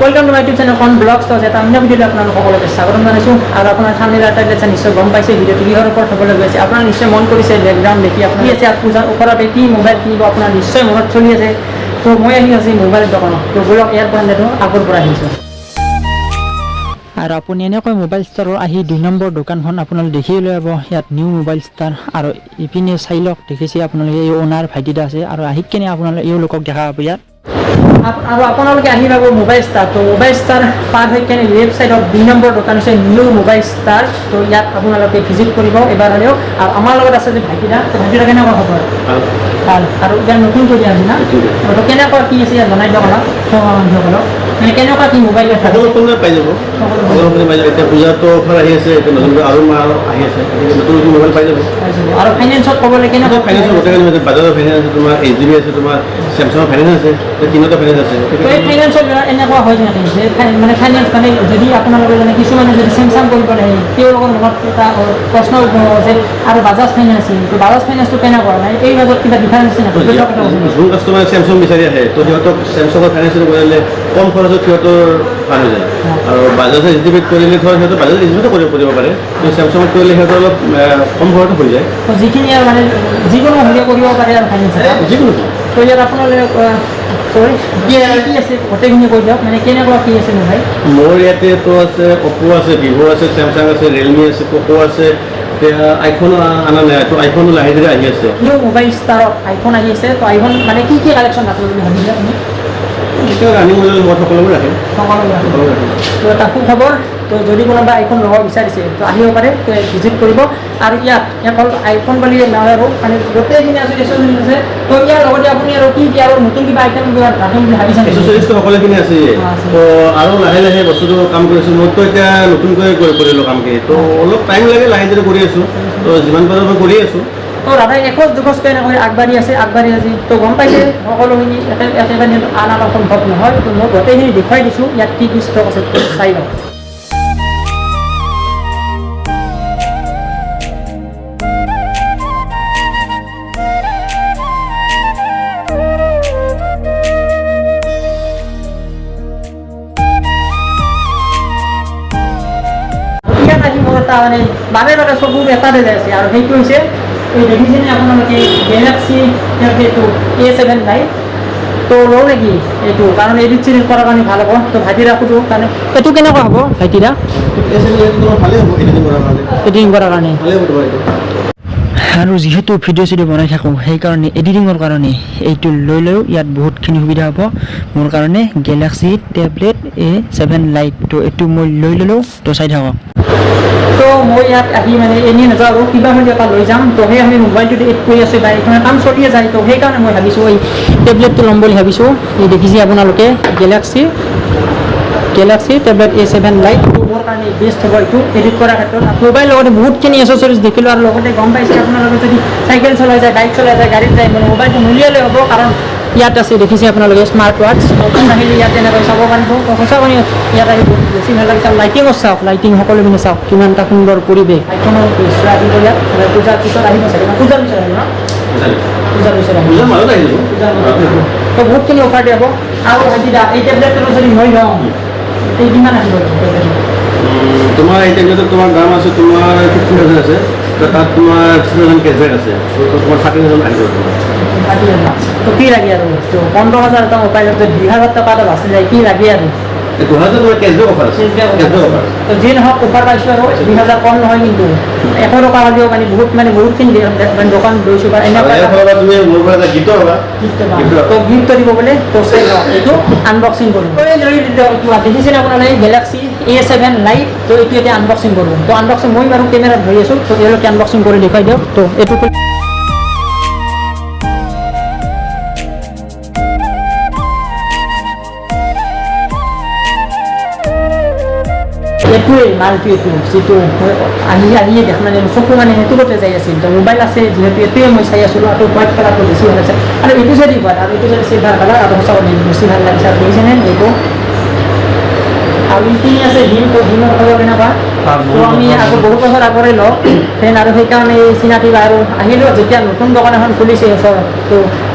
Welcome to my YouTube channel Kon blogs. তো এটা অন্য ভিডিঅ'লৈ আপোনালোক সকলোকে স্বাগতম জনাইছোঁ। আৰু আপোনাৰ থাম্বনেইল টাইটেল চাই নিশ্চয় গম পাইছে ভিডিঅ'টো কিহৰ ওপৰত হ'বলৈ গৈ আছে। আপোনাৰ নিশ্চয় মন কৰিছে বেকগ্ৰাউণ্ড দেখি আপুনি আছে পূজাৰ ওপৰতে কি মোবাইল কিনিব আপোনাৰ নিশ্চয় মনত চলি আছে। তো মই আহি আছোঁ মোবাইল দোকানত। তো ব'লক ইয়াৰ পৰা নেটো আগৰ পৰা আহিছোঁ। আৰু আপুনি এনেকৈ মোবাইল ষ্টাৰৰ আহি 2 নম্বৰ দোকানখন আপোনালোকে দেখিয়ে লৈ যাব। ইয়াত নিউ মোবাইল ষ্টাৰ আৰু ইপিনে চাই লওক, দেখিছে আপোনালোকে এই অ'নাৰ ভাইটিটা আছে। আৰু আহি কেনে আপোনালোকে এওঁলোকক দেখা পাব ইয়াত। আৰু আপোনালোকে আহি পাব মোবাইল ষ্টাৰ। তো মোবাইল ষ্টাৰ পাৰ হৈ কেনে লেফ্ট ছাইডত 2 নম্বৰ দোকান হৈছে নিউ মোবাইল ষ্টাৰ। তো ইয়াত আপোনালোকে ভিজিট কৰিব এবাৰ হ'লেও। আৰু আমাৰ লগত আছে যে ভাইটিদা। তো ভাইটিদা কেনেকুৱা খবৰ? ভাল। আৰু ইয়াত নতুন কৰি আহি না, তো কেনেকুৱা কি আছে ইয়াত জনাই দিয়ক অলপ মানুহসকলক, মানে কেনেকুৱা কি মোবাইল সকলো ফোনে পাই যাব, সকলো পাই যাব। এতিয়া পূজাতো অফাৰ আহি আছে, এতিয়া নতুনকৈ আৰু মাল আহি আছে, গতিকে নতুন নতুন মোবাইল পাই যাব। আৰু ফাইনেন্সত ক'বলৈ কেনেকুৱা? ফাইনেন্সৰ গোটেইখিনি আছে, বাজাজৰ ফাইনেন্স আছে, তোমাৰ এইচ ডি বি আছে, তোমাৰ চেমচাঙৰ ফাইনেন্স আছে, তিনিটা ফাইনেন্স আছে। এই ফাইনেন্সৰ এনেকুৱা হয় যেনেকৈ যে মানে ফাইনেন্স মানে যদি আপোনালোকে যেনে কিছুমানে যদি চেমচাং কৰিব লাগে তেওঁলোকৰ মনত এটা প্ৰশ্ন যে আৰু বাজাজ ফাইনেন্স, তো বাজাজ ফাইনেন্সটো কেনেকুৱা, মানে এই মাজত কিবা ডিফাৰেঞ্চ আছে নেকি? যোন কাষ্টমাৰে চেমচাং বিচাৰি আহে তো সিহঁতক চেমচাঙৰ ফাইনেন্স কৰিলে কম খৰচত সিহঁতৰ ভাল হৈ যায়। আৰু বাজাজৰ এইচ ডি বিত কৰিলে ধৰ সিহঁতৰ বাজাজ এইচ ডি বিতো কৰিব পাৰে, কিন্তু চেমচাঙত কৰিলে সিহঁতৰ অলপ কম খৰচত হৈ যায়। তো যিখিনি আৰু মানে যিকোনো হ'লেও কৰিব পাৰে আৰু ফাইনেন্স যিকোনো। তো ইয়াত আপোনালোকে চৰি কি আছে গোটেইখিনি কৈ দিয়ক, মানে কেনেকুৱা কি আছে মোবাইল? মোৰ ইয়াতেতো আছে অ'প' আছে, ভিভ' আছে, চেমচাং আছে, ৰিয়েলমি আছে, প'ক' আছে। এতিয়া আইফোনো অনা নাই, তো আইফোনো লাহে ধীৰে আহি আছে। নিউ মোবাইল ষ্টাৰত আইফোন আহি আছে। তো আইফোন মানে কি কি কালেকশ্যন ৰাখিব বুলি ভাবিছে আপুনি? এতিয়া ৰানিং মডেল মই সকলোবোৰ ৰাখে, সকলোবোৰ ৰাখে। তো এটা সুখবৰ, তো যদি কোনোবা আইফোন ল'ব বিচাৰিছে তো আহিব পাৰে, তো ভিজিট কৰিব। আৰু ইয়াত অকল আইফোন বুলি নহয় আৰু মানে গোটেইখিনি আছে, এচেচৰিজ আছে। তো ইয়াৰ লগতে আপুনি আৰু কি কি আৰু নতুন কিবা আইটেম কিবা ৰাখিম বুলি ভাবিছে নেকি? এচেচৰিজটো সকলোখিনি আছে। তো আৰু লাহে লাহে বস্তুটো কাম কৰিছোঁ। মইতো এতিয়া নতুনকৈ কৰিলোঁ কামখিনি, তো অলপ টাইম লাগে, লাহে ধীৰে কৰি আছোঁ। তো যিমান পাৰোঁ মই কৰি আছোঁ। তো দাদাই এখোজ দুখোজকৈ এনেকৈ আগবাঢ়ি আছে, আগবাঢ়ি আছে। তো গম পাইছে সকলোখিনি একেবাৰে আনাটো সম্ভৱ নহয়। তো মই গোটেইখিনি দেখুৱাই দিছোঁ ইয়াত কি কি ষ্টক আছে, চাই লওক। ইয়াত আহি মোৰ এটা মানে বাৰে বাৰে চকুৰ এটাতে যাই আছে, আৰু সেইটো হৈছে এই দেখিছেনে আপোনালোকে গেলেক্সি এইটো A7 light. তো লওঁ নেকি এইটো, কাৰণ এডিট চেডিট কৰাৰ কাৰণে ভাল হ'ব। তো ভাইটিৰা সোধোঁ, কাৰণ এইটো কেনেকুৱা হ'ব ভাইটিৰা? এডিটিং কৰাৰ কাৰণে। আৰু যিহেতু ভিডিঅ' চিডিঅ' বনাই থাকোঁ সেইকাৰণে এডিটিঙৰ কাৰণে এইটো লৈ লৈও ইয়াত বহুতখিনি সুবিধা হ'ব মোৰ কাৰণে। গেলেক্সি টেবলেট A7 light, তো এইটো মই লৈ ল'লোঁ। তো চাই থাকক। তো মই ইয়াত আহি মানে এনেই নাযাওঁ আৰু কিবা হ'লে এটা লৈ যাম। তো সেই আমি মোবাইলটোত এড কৰি আছোঁ বা এইখনে কাম চলিয়ে যায়। তো সেইকাৰণে মই ভাবিছোঁ এই টেবলেটটো ল'ম বুলি ভাবিছোঁ। এই দেখিছে আপোনালোকে গেলেক্সি টেবলেট A7 light. তো মোৰ কাৰণে বেষ্ট হ'ব এইটো এডিট কৰাৰ ক্ষেত্ৰত। মোবাইল লগতে বহুতখিনি এচেচৰিজ দেখিলোঁ। আৰু লগতে গম পাইছে আপোনালোকে যদি চাইকেল চলাই যায়, বাইক চলাই যায়, গাড়ীত যায়, মানে মোবাইলটো নুলিয়ালে হ'ব, কাৰণ ইয়াত আছে দেখিছে আপোনালোকে স্মাৰ্ট ৱাটচ। নতুন আহিলে ইয়াত এনেকৈ চাব পাৰিব। তো সঁচাকৈ ইয়াত আহি বহুত বেছি ভাল লাগিছে। আৰু লাইটিঙো চাওক, লাইটিং সকলোখিনি চাওক, কিমান এটা সুন্দৰ পৰিৱেশ। আইফোনৰ দৃশ্য আহিব ইয়াত, মানে পূজাৰ পিছত আহিব চাগে, পূজাৰ পিছত আহিব ন? পূজাৰ পিছত আহিব। তো বহুতখিনি অফাৰ দিয়া হ'ব। আৰু ভাইটিদা, এই টেবলেটটো যদি মই লওঁ এই কিমান আহিব? তোমাৰ এই টেবলেটত তোমাৰ দাম আছে তোমাৰ 15,000 আছে, তো তাত তোমাৰ 3,000 কেছবেক আছে, তো তোমাৰ 13,000 আহিব তোমাৰ। 13,000। তো কি লাগে আৰু, তো 15,000 এটা মোবাইলত যদি 2,000 টকা এটা বাচি যায় কি লাগে আৰু? 2,000 তোমাৰ কেছবেক অফাৰ আছে। তো যি নহওক অফাৰ পাইছোঁ আৰু 2,000 কম নহয়, কিন্তু 100 টকা হ'লেও মানে বহুত, মানে বহুতখিনি মানে দোকান লৈছোঁ বা এনেকুৱা। তুমি মোৰ পৰা এটা গিফ্ট পাবা। তো গিফ্ট দিব বোলে। তো চাই লওক, এইটো আনবক্সিং কৰোঁ। দেখিছেনে আপোনালোকে গেলেক্সি A7 light? তো এইটো এতিয়া আনবক্সিং কৰোঁ। তো আনবক্সিং মই বাৰু কেমেৰাত ধৰি আছোঁ, তো তেওঁলোকে আনবক্সিং কৰি দেখুৱাই দিয়ক। তো এইটো এইটোৱেই মালটো, এইটো যিটো মই আহি আহিয়ে দেখ মানে চকু মানে সেইটোতে যাই আছিল। তো মোবাইল আছে যিহেতু এইটোৱে মই চাই আছিলোঁ। আৰু হোৱাইট কালাৰটো বেছি ভাল লাগিছে, আৰু এইটো চাইডে হোৱাইট আৰু এইটো চাইডে চিলভাৰ কালাৰ, আৰু সঁচাকৈ বেছি ভাল লাগিছে। আৰু দেখিছেনে এইটো? আৰু এইখিনি আছে ভীম। তো ভীমৰ খবৰ কেনেকুৱা? তো আমি আকৌ বহুত বছৰ আগৰে লওঁ ফ্ৰেণ্ড, আৰু সেইকাৰণে চিনাকি আৰু আহিলোঁ যেতিয়া নতুন দোকান এখন খুলিছে ওচৰত, তো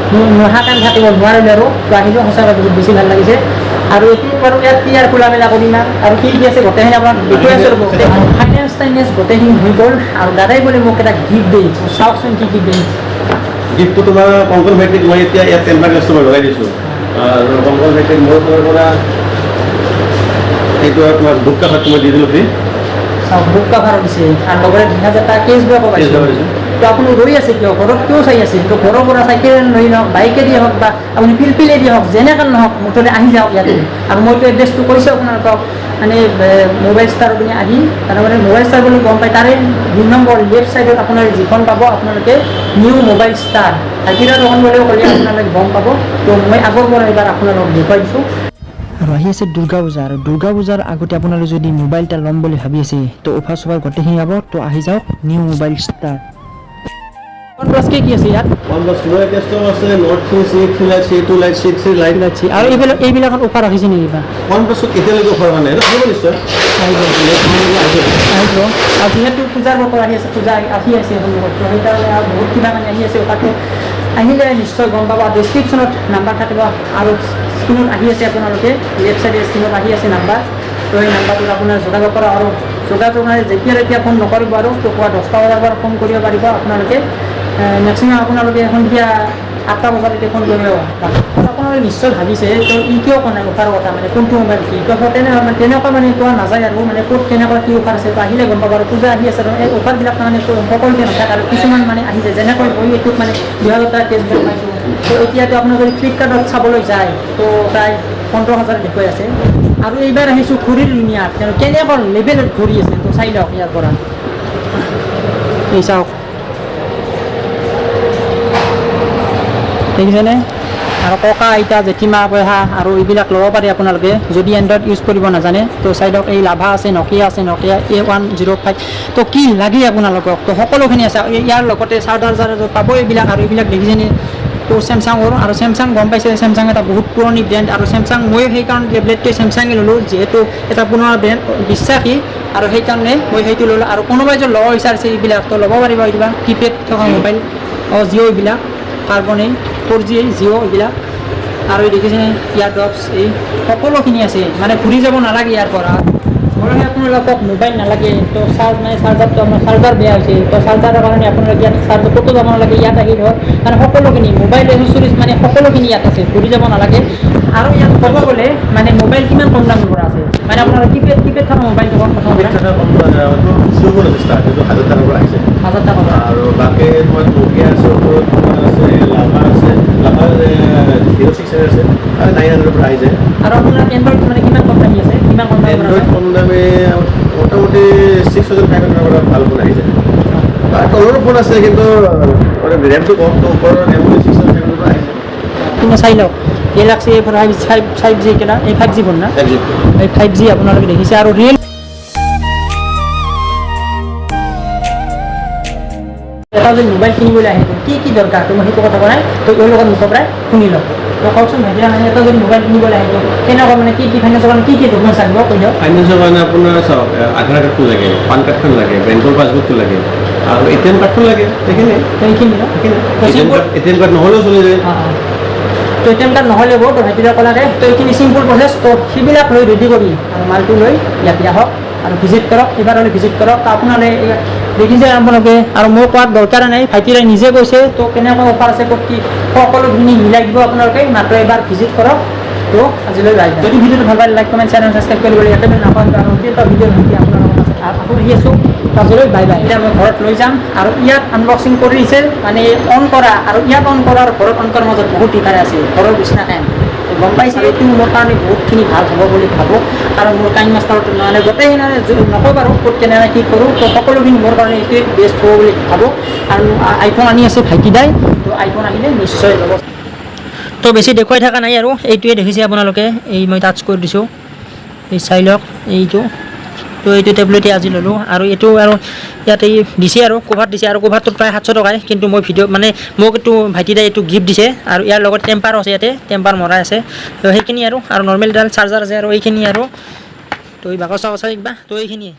নোহা কাম থাকিব নোৱাৰিলোঁ আৰু। তো আহিলোঁ, সঁচাকৈ বহুত বেছি ভাল লাগিছে। আৰু এইটো বাৰু ইয়াত কি আৰু খোলা মেলা কৰিম আৰু কি কি আছে গোটেইখিনি আপোনাক দেখুৱাই আছোঁ ৰ'ব। ফাইনেন্স টাইনেন্স গোটেইখিনি হৈ গ'ল আৰু দাদাই বোলে মোক এটা গিফ্ট দিয়ে, চাওকচোন কি গিফ্ট দিয়ে। গিফ্টটো তোমাৰ কংকন ভাইটিক মই এতিয়া ইয়াত টেম্পাৰ গ্লাছটো মই লগাই দিছোঁ। আৰু কংকন ভাইটিক মোৰ ফালৰ পৰা এইটো আৰু তোমাৰ বুক কাভাৰটো মই দি দিলোঁ ফ্ৰী। চাওক, বুক কাভাৰো দিছে আৰু লগতে 2000 টকা কেছবেকো পাইছোঁ। কেছবেকো দিছে। তো আপুনি ৰৈ আছে কিয়? ঘৰত কিয় চাই আছে? তো ঘৰৰ পৰা চাইকেল লৈ নহওক, বাইকেদি হওক বা আপুনি পিলপিলেদি হওক, যেনেকৈ নহওক, মুঠতে আহি যাওক ইয়াতে। আৰু মইতো এড্ৰেছটো কৈছোঁ আপোনালোকক, মানে মোবাইল ষ্টাৰ পিনে আহি, তাৰমানে মোবাইল ষ্টাৰ বুলি গম পায়, তাৰে 2 নম্বৰ লেফ্ট ছাইডত আপোনাৰ যিখন পাব আপোনালোকে নিউ মোবাইল ষ্টাৰ হাজিৰা দোকান বুলিও ক'লে আপোনালোকে গম পাব। তো মই আগৰ পৰা এবাৰ আপোনালোকক দেখুৱাই দিছোঁ। আৰু আহি আছে দুৰ্গা পূজা, আৰু দুৰ্গা পূজাৰ আগতে আপোনালোকে যদি মোবাইল এটা ল'ম বুলি ভাবি আছে, তো অফাৰ চফাৰ গোটেইখিনি পাব। তো আহি যাওক new mobile star. One plus কি কি আছে ইয়াত? ওৱান প্লাছ মোৰ এতিয়া ষ্টক আছে Nord 3, C 3 Lite, C 2 Lite, C 3 Lite. আৰু এইবিলাকত অফাৰ ৰাখিছে নেকি কিবা? ওৱান প্লাছত এতিয়ালৈকে অফাৰ হোৱা নাই, এইটো আহিব নিশ্চয়। আহিব। Next month আহিব। আহিব। আৰু যিহেতু পূজাৰ বতৰ আহি আছে, পূজা আহি আছে সন্মুখত, তো সেইকাৰণে আৰু বহুত কিবা মানে আহি আছে। অফাৰটো আহিলে নিশ্চয় গম পাব। আৰু ডেছক্ৰিপশ্যনত নাম্বাৰ থাকিব আৰু স্ক্ৰীণত আহি আছে, আপোনালোকে লেফ্ট চাইডে স্ক্ৰীণত আহি আছে নাম্বাৰ। তো সেই নাম্বাৰটোত আপোনাৰ যোগাযোগ কৰা আৰু যোগাযোগ মানে যেতিয়া তেতিয়া ফোন নকৰিব আৰু, তো পুৱা 10টা বজাৰ পৰা ফোন কৰিব পাৰিব আপোনালোকে। মেক্সিমাম আপোনালোকে সন্ধিয়া 8টা বজালৈকে ফোন কৰিব। আপোনালোকে নিশ্চয় ভাবিছে, তো ই কিয় কোৱা নাই অফাৰৰ কথা, মানে কোনটো মোবাইল কি, তো মানে তেনেকুৱা মানে কোৱা নাযায় আৰু, মানে ক'ত কেনেকুৱা কি অফাৰ আছে, তো আহিলে গম পাব। আৰু পূজা আহি আছে আৰু এই অফাৰবিলাক মানে সকলোতে নাথাকে আৰু কিছুমান মানে আহি যায়, যেনেকৈ মই এইটোত মানে 2000 টকা কেছবেক পাইছোঁ। তো এতিয়াতো আপোনাৰ যদি ফ্লিপকাৰ্টত চাবলৈ যায়, তো প্ৰায় 15,000 দেখুৱাই আছে। আৰু এইবাৰ আহিছোঁ ঘড়ীৰ দুনিয়াত, তেওঁ কেনেকুৱা লেভেলত ঘড়ী আছে, তো চাই লওক ইয়াৰ পৰা। এই চাওক, দেখিছেনে? আৰু ককা আইতা জেঠীমা পেহা আৰু এইবিলাক ল'ব পাৰে আপোনালোকে যদি এণ্ড্ৰইড ইউজ কৰিব নাজানে। তো চাই লওক, এই লাভা আছে, নকিয়া আছে, নকিয়া A105, তো কি লাগে আপোনালোকক, তো সকলোখিনি আছে। ইয়াৰ লগতে চাৰ্জাৰ পাব এইবিলাক। আৰু এইবিলাক দেখিছেনে? তো চেমচাঙৰ, আৰু চেমচাং গম পাইছে, চেমচাং এটা বহুত পুৰণি ব্ৰেণ্ড। আৰু চেমচাং ময়ো সেইকাৰণে টেবলেটটোৱে চেমচাঙে ল'লোঁ, যিহেতু এটা পুৰণা ব্ৰেণ্ড, বিশ্বাসী, আৰু সেইকাৰণে মই সেইটো ল'লোঁ। আৰু কোনোবাই যদি ল'ব বিচাৰিছে এইবিলাক, তো ল'ব পাৰিব। এইবিলাক কিপেড থকা মোবাইল, জিঅ' এইবিলাক, কাৰ্বন এই 4G Jio এইবিলাক। আৰু এই দেখিছেনে ইয়াৰ ড্ৰপছ, এই সকলোখিনি আছে, মানে ঘূৰি যাব নালাগে ইয়াৰ পৰা। ধৰক আপোনালোকক মোবাইল নালাগে, তো চাৰ্জ মানে চাৰ্জাৰটো আপোনাৰ চাৰ্জাৰ বেয়া হৈছে, তো চাৰ্জাৰৰ কাৰণে আপোনালোকে ইয়াত চাৰ্জ ক'তো যাব নালাগে, ইয়াত আহি ধৰক, মানে সকলোখিনি মোবাইল এচেচৰিজ মানে সকলোখিনি ইয়াত আছে, ঘূৰি যাব নালাগে। আৰু ইয়াত ক'ব গ'লে মানে মোবাইল কিমান কম দামৰ পৰা আছে, মানে আপোনাৰ কিপেড থকা মোবাইলটো কম কথা। কিপেড থকা কম, জিঅ' ফোন আছে ষ্টাৰ্ট, এইটো 1000 টকাৰ পৰা আহিছে। 1000 টকাৰ পৰা। আৰু বাকী তোমাৰ নকিয়া আছে, ওপৰত তোমাৰ আছে লাভা আছে, লাভা 06 আছে, আৰু 900ৰ পৰা আহি যায়। আৰু আপোনাৰ এণ্ড্ৰইড মানে কিমান কম দামী আছে, কিমান কম দামৰ পৰা এণ্ড্ৰইড আছে? কম দামী মোটামুটি 6500ৰ পৰা ভাল ফোন আহি যায়। তাৰ তলৰো ফোন আছে, কিন্তু মানে ৰেমটো কম, তো ওপৰৰ ৰেম 6500ৰ পৰা আহি যায়। কিন্তু চাই লওক, গেলাক্সি এ 4 5, 5G কেনা, এই 5G phone না? 5G। এই 5G আপোনালোকে দেখিছে। আৰু ৰিয়েল এটা যদি মোবাইল কিনিবলৈ আহে, তো কি কি দৰকাৰ, তো মই সেইটো কথা কোৱা নাই, তো এওঁলোকৰ লগত মুখৰ পৰাই শুনি লওক। তো কওকচোন ভাইটিয়া, মানে এটা যদি মোবাইল কিনিবলৈ আহে, তো কেনেকুৱা মানে কি কি ফাইনেন্সৰ কাৰণে কি কি ডকুমেণ্টছ লাগিব কৈ দিয়ক। ফাইনেন্সৰ কাৰণে আপোনাৰ চাওক, আধাৰ কাৰ্ডটো লাগে, পান কাৰ্ডখন লাগে, বেংকৰ পাছবুকটো লাগে, আৰু ATM কাৰ্ডখন লাগে, সেইখিনি। তো এইখিনি ন? তো simple ATM card নহ'লেও চলি যায়। তো ATM card নহ'লে হ'ব, তো ভাইটিয়ে ক'লাকে, তো এইখিনি চিম্পুল প্ৰচেছ। তো সেইবিলাক লৈ ৰেডি কৰি আৰু মালটো লৈ ইয়াতে আহক আৰু ভিজিট কৰক, এইবাৰ হ'লে ভিজিট কৰক। তো আপোনালোকে দেখিছে আপোনালোকে, আৰু মোৰ কোৱাৰ দৰকাৰ নাই, ভাইটিৰে নিজে কৈছে। তো কেনেকুৱা অফাৰ আছে, ক'ত কি সকলোখিনি মিলাই দিব আপোনালোকে, মাত্ৰ এবাৰ ভিজিট কৰক। তো আজিলৈ বাই বাই। যদি ভিডিঅ'টো ভাল পালে লাইক, কমেণ্ট, শ্বেয়াৰ আৰু ছাবস্ক্ৰাইব কৰিবলৈ একেবাৰে নাপাহৰিব। আৰু নতুন এটা ভিডিঅ'ৰ সৈতে আপোনালোকৰ মাজত আকৌ আহি আছোঁ। আজিলৈ বাই বাই। এতিয়া মই ঘৰত লৈ যাম আৰু ইয়াত আনবক্সিং কৰি দিছে, মানে অন কৰা আৰু ইয়াত অন কৰা আৰু ঘৰত অন কৰাৰ মাজত বহুত ডিফাৰেঞ্চ আছে। ঘৰৰ বিচনাখন গম পাইছে, এইটো মোৰ কাৰণে বহুতখিনি ভাল হ'ব বুলি ভাবোঁ। কাৰণ মোৰ কাইন মাষ্টাৰত মানে গোটেইখিনি মানে নকওঁ বাৰু ক'ত কেনেকৈ কি কৰোঁ, তো সকলোখিনি মোৰ কাৰণে এইটোৱে বেষ্ট হ'ব বুলি ভাবোঁ। আৰু আইফোন আনি আছে ভাইটিদাই, তো আইফোন আহিলে নিশ্চয় ল'ব। তো বেছি দেখুৱাই থকা নাই আৰু এইটোৱে দেখিছে আপোনালোকে, এই মই টাচ কৰি দিছোঁ, এই চাই লওক এইটো। তো এইটো টেবলেটে আজি ল'লোঁ। আৰু এইটো আৰু ইয়াত এই দিছে আৰু কভাৰ দিছে, আৰু কভাৰটোত প্ৰায় 700 টকাই, কিন্তু মই ভিডিঅ' মানে মোক এইটো ভাইটিদাই এইটো গিফ্ট দিছে। আৰু ইয়াৰ লগত টেম্পাৰো আছে, ইয়াতে টেম্পাৰ মৰাই আছে, তো সেইখিনি আৰু নৰ্মেল এডাল চাৰ্জাৰ আছে আৰু এইখিনি আৰু তো এই বাকচ চাকচ কিবা, তো এইখিনিয়ে।